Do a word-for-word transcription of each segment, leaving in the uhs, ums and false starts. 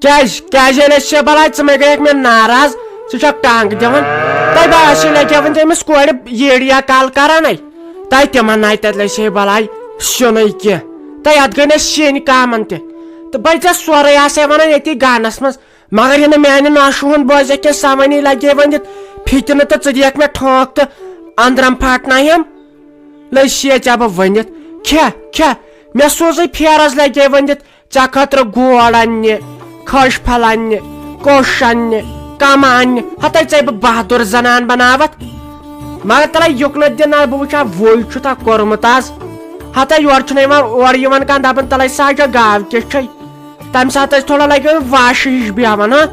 کیازِ کیازِ ییٚلہِ أسۍ چھِ بلاے، ژٕ مہ گٔیکھ مےٚ ناراض؟ ژٕ چھکھ ٹانٛگ دِوان۔ تۄہہِ باسیو لگیوٕنۍ تٔمِس کورِ ییٖڈیا کال کران ہے۔ تۄہہِ تہِ مناے تتہِ لٔسۍ ہے بلاے سیُنٕے کینٛہہ۔ تۄہہِ اتھ گٔے نہ شیٖنۍ کامن تہِ۔ تہٕ بہٕ ژےٚ سورُے آسے ونان ییٚتی گانس منٛز، مگر یہِ نہٕ میانہِ ناشہِ ہُنٛد بوزیکھ کینٛہہ، سۄ وۄنی لگے ؤنِتھ فِتنہٕ تہٕ ژٕ دِیکھ مےٚ ٹھونٛک تہٕ أنٛدرم پھاٹنایم۔ لٔسۍ ہے ژےٚ بہٕ ؤنِتھ، کھےٚ کھےٚ، مےٚ سوزٕے پھیرس لگے ؤنِتھ۔ ژےٚ خٲطرٕ گوڑ اننہِ، خٔج پھل اننہِ، کوٚش اننہِ، کمہٕ اننہِ، ہتے ژےٚ بہٕ بہادُر زنان بناوتھ۔ مگر تلے یُکنتھ دِ نظر، بہٕ وٕچھا وُے چھُتھا کوٚرمُت از۔ ہتے یورٕ چھُنہٕ یِوان، اورٕ یِوان کانٛہہ دپان، تلے سا چھا گاو کِژھ چھے؟ تمہِ ساتہٕ ٲسۍ تھوڑا لگہِ واش ہِش بیہوان، ہاں۔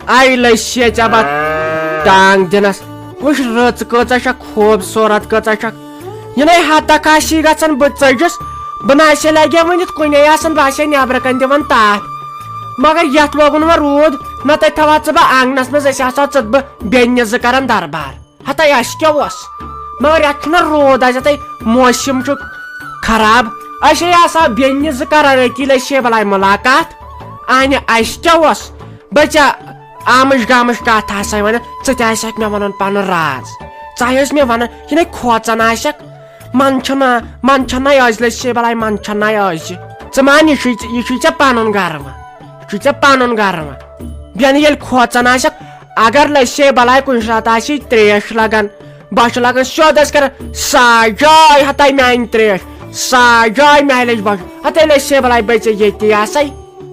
آیہِ لٔسۍ ہے ژےٚ بتھ ٹانٛگ دِنس۔ وٕچھ رٕژ کۭژاہ چھکھ، خوٗبصوٗرت کۭژاہ چھکھ۔ یِنَے ہتک آسی گژھان بہٕ ژٔجِس، بہٕ نہ آسے لگے ؤنِتھ کُنے آسان، بہٕ آسے نٮ۪برٕ کنہِ دِوان تاپھ۔ مگر یتھ لوگُن وۄنۍ روٗد، نتہٕ تھاوہا ژٕ بہٕ آنگنس منٛز، أسۍ آسہو ژٕ تہٕ بہٕ بیٚنہِ زٕ کران دربار۔ ہتے اسہِ کیٛاہ اوس؟ مگر یتھ چھُنہ روٗد، اسہِ ہتے موسم چھُ خراب۔ أسے آسہو بیٚنہِ زٕ کران أکی لٹہِ، شے بلاے ملاقات۔ اہنہِ اسہِ کیٛاہ اوس؟ بہٕ ژےٚ آمٕچ گامٕچ کتھ آسے ونان، ژٕ تہِ آسکھ مےٚ ونان پنُن راز۔ ژٕ آسکھ مےٚ ونان، یہِ نے کھوژان آسکھ۔ من چھنا، من چھنا أزۍ لٔج سے بلاے، من چھنا أزۍ۔ ژٕ مان، یہِ چھُے، یہِ چھُے ژےٚ پنُن گرٕ وۄنۍ۔ یہِ چھُے ژےٚ پنُن گرٕ وۄنۍ۔ بیٚنہٕ ییٚلہِ کھوژان آسکھ، اگر لٔج سے بلاے کُنہِ ساتہٕ آسی تریش لگان، بۄچھِ لگان، سیوٚد آسہِ کران، ساے جاے ہتاے میانہِ تریش، ساے جاے مےٚ لٔج بۄچھِ۔ ہتاے لٔج سے بلاے بٔژے ییٚتی آسے۔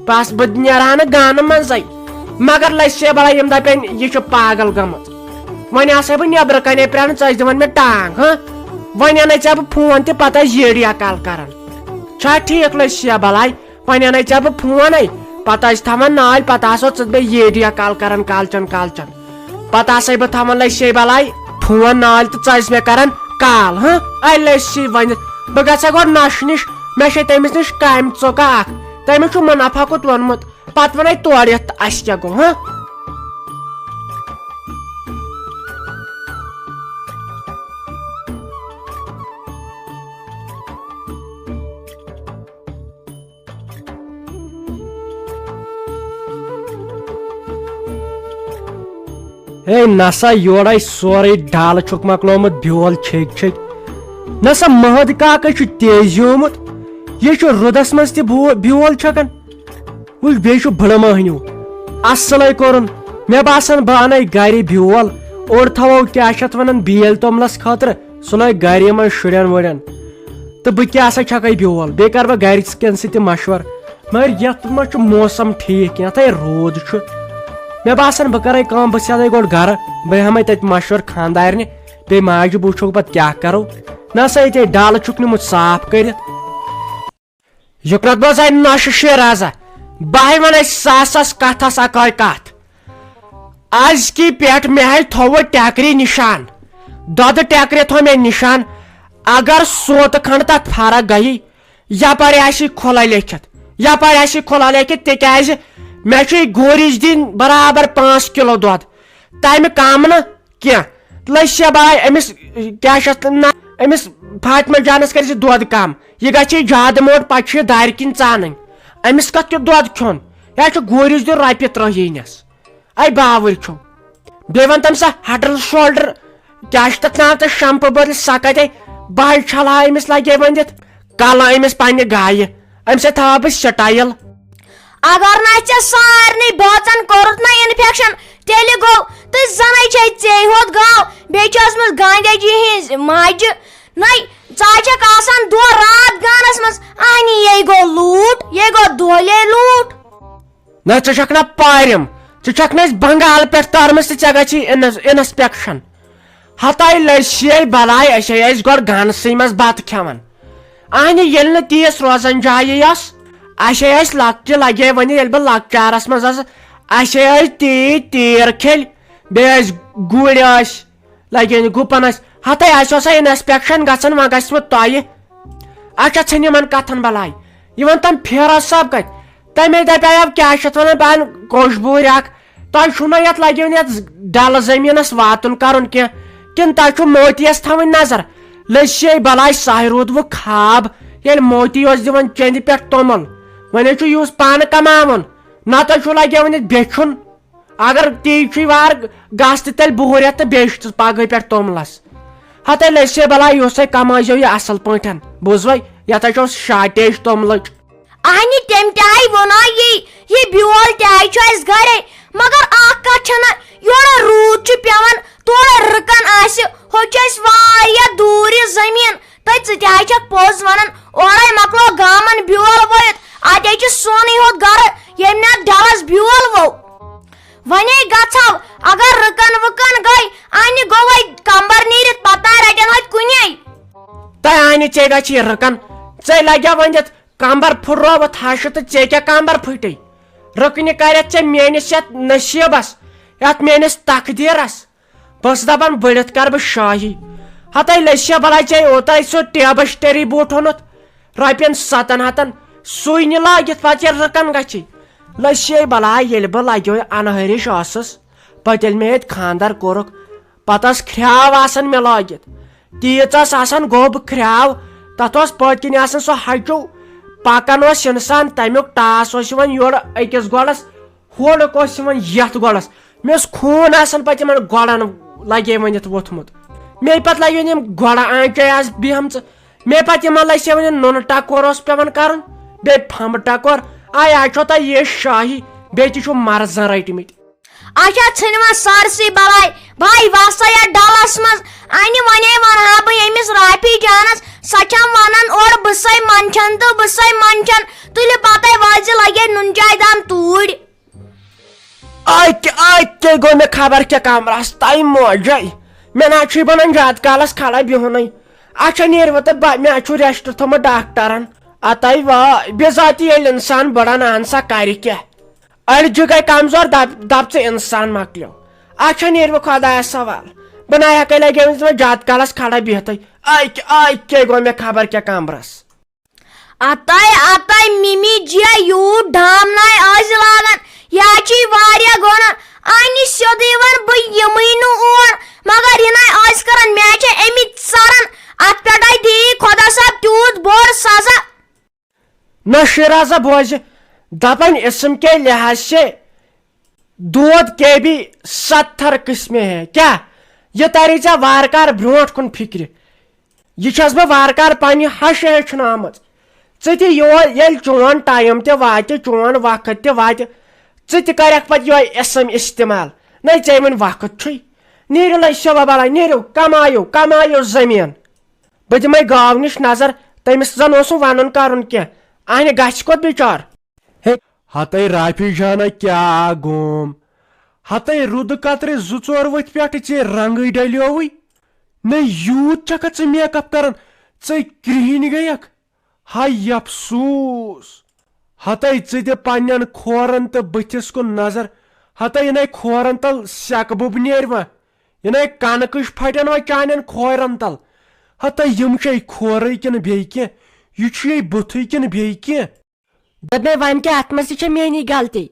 بس بہٕ نیرٕ ہا نہٕ گانہٕ منٛزے۔ مگر لژھِ بلاے یِم دپن، یہِ چھِ پاگل گٔمٕژ۔ وۄنۍ آسے بہٕ نیبرٕ کنے پرٛاران، ژٕ ٲسۍ دِوان مےٚ ٹانگ، ہاں؟ وۄنۍ انے ژےٚ بہٕ فون تہِ پتہٕ ٲسۍ ییٖڈیا کال کران۔ چھا ٹھیٖک لژھِ بلاے؟ وۄنۍ انے ژےٚ بہٕ فونے، پتہٕ ٲسۍ تھاوان نالۍ، پتہٕ آسو ژٕ بیٚیہِ ییٖڈیا کال کران کالچن کالچن۔ پتہٕ آسے بہٕ تھاوان لژھِ بلاے فون نالۍ تہٕ ژٕ ٲسۍ مےٚ کران کال، ہاں؟ اے لژھِ ؤنِتھ، بہٕ گژھے گۄڈٕ نشہِ نِش، مےٚ چھے تٔمِس نِش کامہِ ژوٚکا اکھ، تٔمِس چھُ منافع کوٚت ووٚنمُت۔ پتہٕ ونے تورٕ یتھ تہٕ اسہِ کیٛاہ گوٚو، ہاں؟ ہے نسا یورے سورُے ڈالہٕ چھُکھ مۄکلومُت بیول چھٔکۍ چھٔکۍ۔ نسا مہد کاکے چھُ تیزیومُت۔ یہِ چھُ رُدس منٛز تہِ بو-، بیول چھکان۔ وٕچھ، بیٚیہِ چھُ بٕڑٕ مٔہنیوٗ۔ اصلے کوٚرُن۔ مےٚ باسان، بہٕ اَنَے گرِ بیول، اوٚڑ تھاوو، کیٛاہ چھِ اَتھ وَنان، بیٲلۍ توٚملَس خٲطرٕ، سُہ لٲگۍ گرِ یِمَن شُرٮ۪ن وُرٮ۪ن۔ تہٕ بہٕ کیٛاہ سا چھَکَے بیول؟ بیٚیہِ کَرٕ بہٕ گرِکٮ۪ن سۭتۍ تہِ مَشوَرٕ۔ مگر یَتھ منٛز چھُ موسم ٹھیٖک، یَتھ ہے روٗد چھُ۔ مےٚ باسان، بہٕ کَرَے کٲم، بہٕ سیٚدَے گۄڈٕ گرٕ، بہٕ ہٮ۪مَے تَتہِ مَشوَرٕ خانٛدارنہِ، بیٚیہِ ماجہِ، بہٕ وٕچھوکھ پَتہٕ کیٛاہ کَرو۔ نہ سا، ییٚتے ڈَلہٕ چھُکھ نیوٗمُت صاف کٔرِتھ۔ یُکنتھ بوز آے نۄشہِ شیرازہ، بہٕ ہے ونہٕ ساسس کتھس اکٲے کتھ۔ از کی پٮ۪ٹھ مےٚ ہے تھوٚو ٹٮ۪کرِ نشان، دۄدٕ ٹٮ۪کرِ تھوٚو مےٚ نشان۔ اگر سوتہٕ کھنڈ تتھ فرق گٔیی، یپٲرۍ آسی کھُلے لیکھِتھ، یپٲرۍ آسی کھُلے لیکھِتھ، تِکیازِ مےٚ چھُ گوٗرِج دِنۍ برابر پانٛژھ کِلو دۄد، تمہِ کم نہٕ۔ کینٛہہ۔ لٔج شےٚ بلاے أمِس، کیٛاہ چھِ اَتھ ناو؟ أمِس فاطمہ جانَس کٔرۍ زِ دۄد کَم۔ یہِ گژھِ زیادٕ موٚٹ، پَتہٕ چھُ یہِ دارِ کِنۍ ژانٕنۍ۔ أمِس کَتھ کیُتھ دۄد کھیوٚن؟ یہِ حظ چھُ گوٗرِس دیُن رۄپیہِ ترٛہ یی نَس۔ اَے باوٕرۍ کھیوٚو۔ بیٚیہِ وَن تَم سا ہَڈٕل شولڈَر، کیٛاہ چھِ تَتھ ناو تہٕ شَمپہٕ بٔرِتھ سۄ کَتہِ؟ بہٕ حظ چھَلہٕ ہا أمِس لَگے ؤنِتھ۔ کَلہٕ أمِس پنٛنہِ گایہِ۔ أمِس سۭتۍ تھاوہا بہٕ سٹایل۔ اگر نہ ژےٚ سارنٕے بٲژن کوٚرُتھ نہ انفیکشن، تیٚلہِ گوٚو تہٕ زنے چھے ژے ہوت گاو، بیٚیہِ چھِ ٲسمٕژ گاندھی جی ہٕنٛز ماجہِ۔ نَے، ژٕ چھکھ آسان دۄہ راتھ گانس منٛز، اہنی یے گوٚو لوٗٹ، یے گوٚو دۄہلے لوٗٹ۔ نہ، ژٕ چھکھ نہ پارِم، ژٕ چھکھ نہ أسۍ بنگال پٮ۪ٹھ تارمٕژ تہٕ ژےٚ گژھی انس-، انسپیکشن۔ ہتاے لٔج شیے بلاے، أسے ٲسۍ گۄڈٕ گانسٕے منٛز بتہٕ کھٮ۪وان۔ اہنہِ ییٚلہِ نہٕ تیٖژ روزان جایہِ ٲس، اسے ٲسۍ لۄکچہِ لگے وۄنہِ، ییٚلہِ بہٕ لۄکچارس منٛز ٲسٕس، اسے ٲسۍ تیٖتۍ تیٖر کھٔلۍ، بیٚیہِ ٲسۍ گُرۍ ٲسۍ لگے نہٕ گُپن ٲسۍ۔ ہتاے اسہِ اوسا انسپیکشن گژھان، وۄنۍ گژھِ وۄنۍ تۄہہِ۔ اچھا، ژھٕن یِمن کتھن بلاے۔ یہِ وَن تَم فیروز صٲب کَتہِ؟ تَمے دَپیٛاو، کیٛاہ چھِ اَتھ وَنان، بہٕ اَنہٕ گوٚش بوٗرۍ اَکھ۔ تۄہہِ چھُو نہ یَتھ لَگیوُن یَتھ ڈَلہٕ زٔمیٖنَس واتُن کَرُن کینٛہہ، کِنہٕ تۄہہِ چھُو موتیَس تھاوٕنۍ نظر؟ لٔج شے بَلاے، ساے روٗد وۄنۍ خاب، ییٚلہِ موتی اوس دِوان چیٚنٛدِ پٮ۪ٹھ توٚمُل۔ وۄنۍ حظ چھُ یُس پانہٕ کَماوُن، نتہٕ چھُ لگیومُت بیٚچھُن۔ اگر تی چھُے وار گژھ تہٕ تیٚلہِ بُہُر ہٮ۪تھ تہٕ بیٚیہِ چھُ پگہٕے پٮ۪ٹھ توٚملس۔ ہتے لٔسۍ ہے بلاے، یُس ہے کمٲیزیو یہِ اصل پٲٹھۍ، بوٗزوے؟ یتھ ہے چھو شارٹیج توٚملٕچ۔ اہنہِ، تٔمۍ تہِ آیہِ ووٚنا یی، یہِ بیول تہِ آیہِ چھُ اَسہِ گرے، مگر اکھ کتھ چھنہٕ، یورٕ روٗد چھُ پٮ۪وان، تورٕ رٕکن آسہِ، ہُہ چھُ اَسہِ واریاہ دوٗر یہِ زٔمیٖن۔ تہٕ ژٕ تہِ ہا چھکھ پوٚز ونان، اورے مۄکلو گامن بیول وٲیِتھ، اتے چھُ سونُے ہوت گرٕ، ییٚمۍ نہٕ اتھ ڈلس بیول وو۔ ونے گژھو، اگر رٕکن وٕکن گٔے، انہِ گوٚوے کمبر نیٖرِتھ پتہ رٹن ہوتہِ کُنے۔ تہ انہِ ژے گژھی رٕکن، ژے لگیا ؤنِتھ کمبر پھُٹرووُتھ ہشہِ تہٕ ژے کیٛاہ کمبر پھٕٹے؟ رٕکنہِ کرٮ۪تھ ژےٚ میٲنِس یتھ نصیبس، یتھ میٲنِس تقدیرس۔ بہٕ ٲسٕس دپان، بٔڑِتھ کرٕ بہٕ شاہی۔ ہتے لٔسیا بلاے، ژےٚ اوترے سُہ ٹیبس ٹیری بوٗٹھ اوٚنُتھ رۄپین ستن ہتن، سُے نہِ لٲگِتھ پتہٕ ییٚلہِ رٕکن گژھی۔ لٔسیے بلاے، ییٚلہِ بہٕ لگیو انہٲرِش ٲسٕس، پتہٕ ییٚلہِ مےٚ ییٚتہِ خانٛدر کوٚرُکھ، پتہٕ ٲس کھرٛاو آسان مےٚ لٲگِتھ، تیٖژ ٲس آسان گوٚب کھرٛاو، تتھ اوس پٔتۍ کِنۍ آسان سُہ ہچوٗ، پکان اوس انسان، تمیُک ٹاس اوس یِوان یورٕ أکِس گۄڈس، ہولُک اوس یِوان یتھ گۄڈس۔ مےٚ اوس خوٗن آسان پتہٕ یِمن گۄڈن لگے ؤنِتھ ووٚتھمُت۔ مے پتہٕ لگیو یِم گۄڈٕ آنچے آسہٕ بیہمژٕ۔ مے پتہٕ یِمن لسے وۄنۍ نُنہٕ ٹکور اوس پٮ۪وان کرُن، بیٚیہِ پھمبہٕ ٹکور۔ آے آز چھو تۄہہِ یہِ شاہی، بیٚیہِ تہِ چھِو مرژٕوانٛگن رٔٹمٕتۍ۔ اچھا، ژھٕنہِ وۄنۍ سٲرسٕے بلاے۔ بھاے، وسا یتھ ڈلس منٛز۔ انہِ ونے ونہٕ ہا بہٕ ییٚمِس رافی جانس، سۄ چھم ونان اورٕ بہٕ سے منٛدچھن تہٕ بہٕ سے منٛدچھن۔ تُلہِ پتے وٲتۍ زِ لگے نُن چاے دام توٗرۍ۔ اکہِ اکہِ گوٚو مےٚ خبر کیٛاہ کمرس تام موجے۔ مےٚ نہ چھُے بنان زیادٕ کالس کھڑا بِہُنٕے۔ اچھا نیٖرِو تہٕ بہ-، مےٚ چھُ rest تھوٚمُت ڈاکٹرن۔ اتے وا، بِذاتی ییٚلہِ انسان بڑان اہن سا کرِ کیٛاہ؟ أڑجہِ گٔے کمزور، دپ-، دپ ژٕ انسان مۄکلیو۔ اچھا نیٖرِو خۄدایس حوال۔ بہٕ نہ ہٮ۪کے لگے وۄنۍ زیادٕ کالس کھڑا بِہتھٕے۔ اکہِ اکہِ گوٚو مےٚ خبر کیٛاہ کمرس۔ اتے اتے مِمی جیا یوٗت ڈھامناے ٲسۍ لاگان، یا چھی واریاہ گۄناہ۔ انہِ سیوٚدُے وَن بہٕ یِمٕے نہٕ اور، مگر یہِ نَے ٲسۍ کران، مےٚ چھِ اَمِچ ژَران۔ اَتھ پٮ۪ٹھَے دِیہِ خۄدا صٲب تیوٗت بوٚڑ سزا۔ نہ شیرازہ بوزِ، دپان اسم کے لحاظ سے دود کے بھی ستھر قسمیں ہیں۔ کیا یہ تری ژےٚ وارٕ کار برونٛٹھ کُن فکرِ؟ یہِ چھَس بہٕ وارٕ کارٕ پننہِ ہشہِ ہیٚچھنٲومٕژ۔ ژٕ تہِ یور، ییٚلہِ چون ٹایم تہِ واتہِ، چون وقت تہِ واتہِ، ژٕ تہِ کرکھ پتہٕ یِہوٚے اسم استعمال۔ نَے ژےٚ وۄنۍ وقت چھُے۔ نیٖرِو لَے سیوا بلاے، نیٖرِو، کمایِو، کمایِو زٔمیٖن۔ بہٕ دِمے گاو نِش نظر، تٔمِس زن اوسُم ونُن کرُن کینٛہہ۔ اہنہِ گژھِ کوٚت بِچار؟ ہے، ہتے رافی جانہ کیٛاہ گوم؟ ہتے رُدٕ قطرٕ زٕ ژور ؤتھۍ پٮ۪ٹھٕ ژےٚ رنگٕے ڈلیووٕے۔ نہ یوٗت چھکھا ژٕ make up کران، ژے کرٛہِنۍ گٔیکھ۔ ہاے افسوٗس! ہتے ژٕ دِ پننٮ۪ن کھورن تہٕ بٕتھِس کُن نظر۔ ہتے یِنَے کھورن تل سٮ۪کہٕ بُب نیرِ وۄنۍ۔ یِنَے کنہٕ کٔش پھٹن وۄنۍ چانٮ۪ن کھورن تل۔ ہتے یِم چھے کھورٕے کِنہٕ بیٚیہِ کینٛہہ؟ یہِ چھُے بُتھٕے کِنہٕ بیٚیہِ کینٛہہ؟ دوٚپ مےٚ، وۄنۍ کیٛاہ، اتھ منٛز تہِ چھےٚ میٛٲنی غلطی۔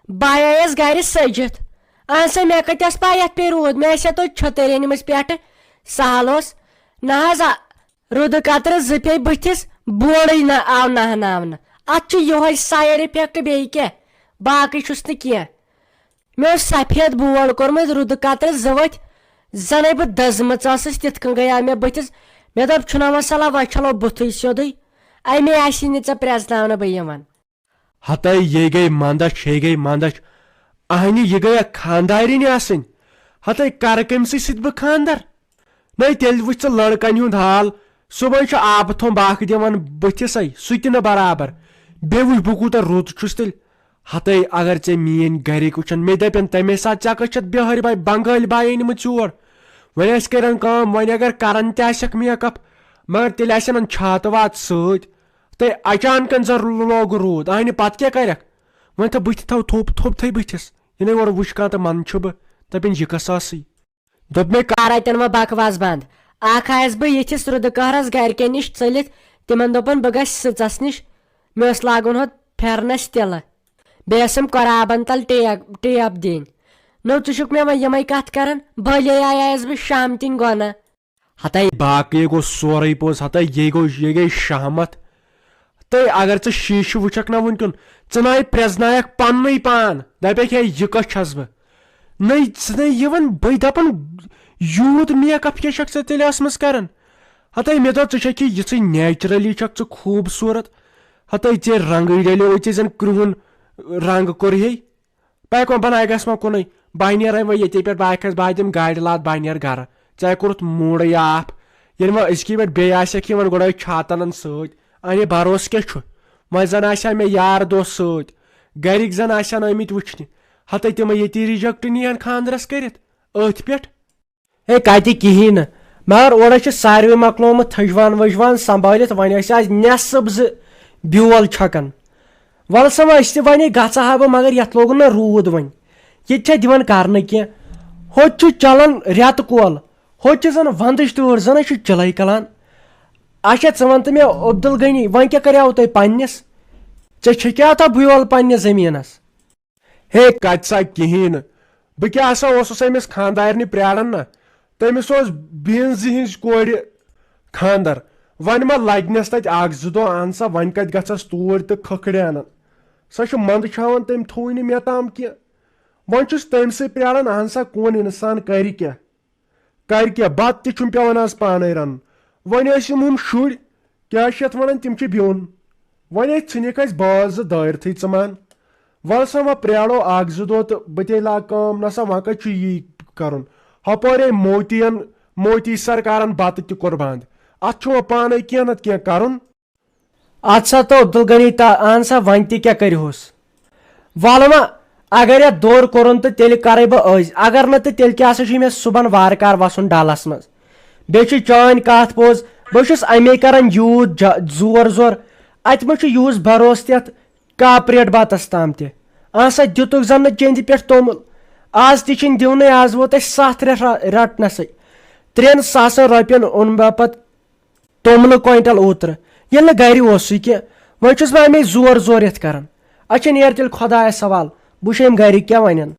بہٕ آیس گرِ سٔجِتھ۔ اہن سا، مےٚ کتہِ ٲس پاے یتھ پیٚیہِ روٗد؟ مےٚ آسہِ ہا توتہِ چھٔتٕر أنمٕژ پٮ۪ٹھٕ۔ سہل اوس۔ نہ حظ، آ، رُدٕ قطرٕ زٕ پیٚیہِ بٕتھِس، بورٕے نہ آو نہناونہٕ۔ اتھ چھُ یِہوٚے side effect، بیٚیہِ کیٛاہ؟ باقٕے چھُس نہٕ کینٛہہ۔ مےٚ اوس سفید بور کوٚرمُت، رُدٕ قطرٕ زٕ ؤتھۍ، زَنَے بہٕ دٔزمٕژ ٲسٕس، تِتھ کٔنۍ گٔیاو مےٚ بٕتھِس۔ مےٚ دوٚپ، چھُنہ وۄنۍ صلاح، وۄنۍ چھَلو بُتھُے سیوٚدُے، اَمے آسہِ نہٕ ژےٚ پرٛزناونہٕ بہٕ یِوان۔ ہتے یے گٔے مندچھ، ہے گٔے مندچھ۔ اہنہِ، یہِ گٔیا خاندارِنۍ آسٕنۍ؟ ہتے کرٕ کٔمۍ سٕے سۭتۍ بہٕ خاندر؟ نَے تیٚلہِ وٕچھ ژٕ لڑکن ہُنٛد حال۔ صُبحن چھُ آبہٕ تھوٚمب اکھ دِوان بٕتھِسَے، سُہ تہِ نہٕ برابر۔ بیٚیہِ وٕچھ بہٕ کوٗتاہ رُت چھُس تیٚلہِ۔ ہتے اگر ژےٚ میٛٲنۍ گرِکۍ وٕچھن، مےٚ دَپن تَمے ساتہٕ، ژےٚ کٔژ چھَتھ بِہٲرۍ باے، بنگٲلۍ باے أنۍمٕژ یور؟ وۄنۍ آسہِ کران کٲم، وۄنۍ اگر کران تہِ آسٮ۪کھ make up، مگر تیٚلہِ آسن چھاتہٕ واتہٕ سۭتۍ۔ تہٕ اچانکن زن لوگ روٗد، اہنہِ پتہٕ کیٛاہ کرکھ؟ وۄنۍ تھاو بٕتھِ، تھاو تھوٚپ، تھوٚپ تھٲے بٕتھِس۔ یہِ نے اورٕ وٕچھ کانٛہہ تہٕ منٛدٕ چھُ بہٕ، دَپن یہِ کۄس ٲسٕے؟ دوٚپ مےٚ، کر اتٮ۪ن وۄنۍ بکواس بنٛد۔ اکھ آیس بہٕ یِتھِس رُدٕ قہرس گرِکٮ۪ن نِش ژٔلِتھ، تِمن دوٚپُن، بہٕ گژھٕ سٕژس نِش، مےٚ اوس لاگُن ہُتھ پھٮ۪رنس تِلہٕ، بیٚیہِ ٲسٕم قۄرابن تل ٹیپ، ٹیپ دِنۍ۔ نو، ژٕ چھُکھ مےٚ وۄنۍ یِمے کتھٕ کران؟ بٔلۍ آیس بہٕ شامتِنۍ گۄناہ۔ ہتے باقٕے گوٚو سورُے پوٚز، ہتے یے گوٚو، یے گٔے شہمت۔ تہٕ اگر ژٕ شیٖشہٕ وٕچھکھ نہ وٕنکیٚن، ژٕ نَے پرٛزنایکھ پننُے پان، دَپکھ ہے یہِ کۄس چھَس بہٕ؟ نَے ژٕ نَے یہِ وۄنۍ بٔے دَپان یوٗت میک اپ کیٛاہ چھَکھ ژٕ تیٚلہِ ٲسمٕژ کران؟ ہَتَے مےٚ دوٚپ ژٕ چھَکھ یہِ، یِژٕے نیچرلی چھَکھ ژٕ خوٗبصوٗرت، ہَتَے ژےٚ رنٛگٕے ڈلیووُے، ژےٚ زَن کرٛہُن رنٛگ کوٚرہے۔ پَے کۄم بَنایہِ گژھِ وۄنۍ کُنُے۔ بہٕ نیرَے وۄنۍ ییٚتے پٮ۪ٹھ، بہٕ کھَسہٕ، بہٕ دِمہٕ گاڑِ لَتھ، بہٕ نیرٕ گَرٕ۔ ژےٚ کوٚرُتھ موٗڈٕے آف۔ ییٚلہِ وۄنۍ أزکی پٮ۪ٹھ بیٚیہِ آسٮ۪کھ یِوان گۄڈَے چھاتَن سۭتۍ، اَنے بروسہٕ کیٛاہ چھُ؟ وۄنۍ زَن آسہِ ہا مےٚ یار دوس سۭتۍ، گَرِکۍ زَن آسہِ ہَن آمٕتۍ وٕچھنہِ۔ ہَتَے تِمَے ییٚتی ریجیکٹ نِیَن خانٛدرَس کٔرِتھ أتھۍ پٮ۪ٹھ۔ ہے، کَتہِ کِہیٖنۍ نہٕ۔ مگر اورٕ چھِ ساروٕے مۄکلومُت تھٔجوان ؤجوان سنبھٲلِتھ، وۄنۍ ٲسۍ آز نٮ۪صٕب زٕ بیول چھۄکان۔ وَلہٕ سا وۄنۍ أسۍ تہِ وَنے گژھٕ ہا بہٕ، مگر یَتھ لوگُن نہ روٗد وۄنۍ۔ ییٚتہِ چھا دِوان کرنہٕ کینٛہہ؟ ہوٚتہِ چھُ چلان رٮ۪تہٕ کول، ہوٚتہِ چھِ زَن وَندٕچ تۭر، زَن ہے چھُ چِلَے کَلان۔ اچھا، ژٕ وَن تہٕ مےٚ، عبدالغنی، وۄنۍ کیٛاہ کَریاوُ تۄہہِ پنٛنِس؟ ژےٚ چھےٚ کیٛاہ تھا بیول پنٛنِس زٔمیٖنَس؟ ہے، کَتہِ سا کِہیٖنۍ نہٕ۔ بہٕ کیٛاہ سا اوسُس أمِس خانٛدارنہِ پرٛاران نہ؟ تٔمِس اوس بیٚنزِ ہِنٛزِ کورِ خانٛدر۔ وۄنۍ ما لگنس تتہِ اکھ زٕ دۄہ؟ اہن سا، وۄنۍ کتہِ گژھس توٗرۍ تہٕ کھکھرِ انن؟ سۄ چھِ منٛدٕ چھاوان، تٔمۍ تھووٕے نہٕ مےٚ تام کینٛہہ۔ وۄنۍ چھُس تٔمۍ سٕے پرٛاران، اہن سا، کون انسان کرِ کیٛاہ؟ کرِ کیٛاہ؟ بتہٕ تہِ چھُم پٮ۪وان از پانے رنُن۔ وۄنۍ ٲسۍ یِم ہُم شُرۍ، کیٛاہ چھِ یتھ ونان، تِم چھِ بیوٚن۔ وۄنۍ ٲسۍ ژھٕنِکھ اَسہِ باز زٕ دٲرتھٕے ژٕ مان۔ وَلہٕ سا وۄنۍ پرٛارو اَکھ زٕ دۄہ تہٕ بہٕ تہِ لاگہٕ کٲم۔ نہ سا وۄنۍ کَتہِ چھُ یی کَرُن؟ ہُپٲرۍ ہے موتی یَن، موتی سرکارَن بَتہٕ تہِ کوٚر بنٛد۔ اَتھ چھُ وۄنۍ پانَے کینٛہہ نَتہٕ کینٛہہ کَرُن۔ اَدٕ سا تو عبدالغنی تا، اہن سا وۄنۍ تہِ کیٛاہ کٔرِہوس؟ وَلہٕ وۄنۍ اگر یَتھ دوٚر کوٚرُن تہٕ تیٚلہِ کَرَے بہٕ أزۍ، اگر نہٕ تہٕ تیٚلہِ کیٛاہ سا چھُ مےٚ صُبحن وارٕ کارٕ وَسُن ڈَلَس منٛز۔ بیٚیہِ چھِ چٲنۍ کَتھ پوٚز، بہٕ چھُس اَمے کَران یوٗت جا-، زور زور، اَتہِ ما چھُ یُہُس بھروسہٕ تہِ اَتھ کاپریٹ بَتَس تام تہِ؟ اَہَن سا، دِتُکھ زَن نہٕ چیٚنٛدِ پٮ۪ٹھ توٚمُل۔ آز تہِ چھِنہٕ دِونٕے، آز ووت اَسہِ سَتھ رٮ۪تھ را-، رَٹنَسٕے۔ ترٛٮ۪ن ساسَن رۄپیَن اوٚن مےٚ پَتہٕ توٚملہٕ کوینٹل اوترٕ، ییٚلہِ نہٕ گرِ اوسُے کینٛہہ۔ وۄنۍ چھُس بہٕ اَمے زور زور یَتھ کران۔ اچھا، نیر تیٚلہِ خۄدایَس حوالہٕ، بہٕ وٕچھِ أمۍ گرِکۍ کیٛاہ وَنَن۔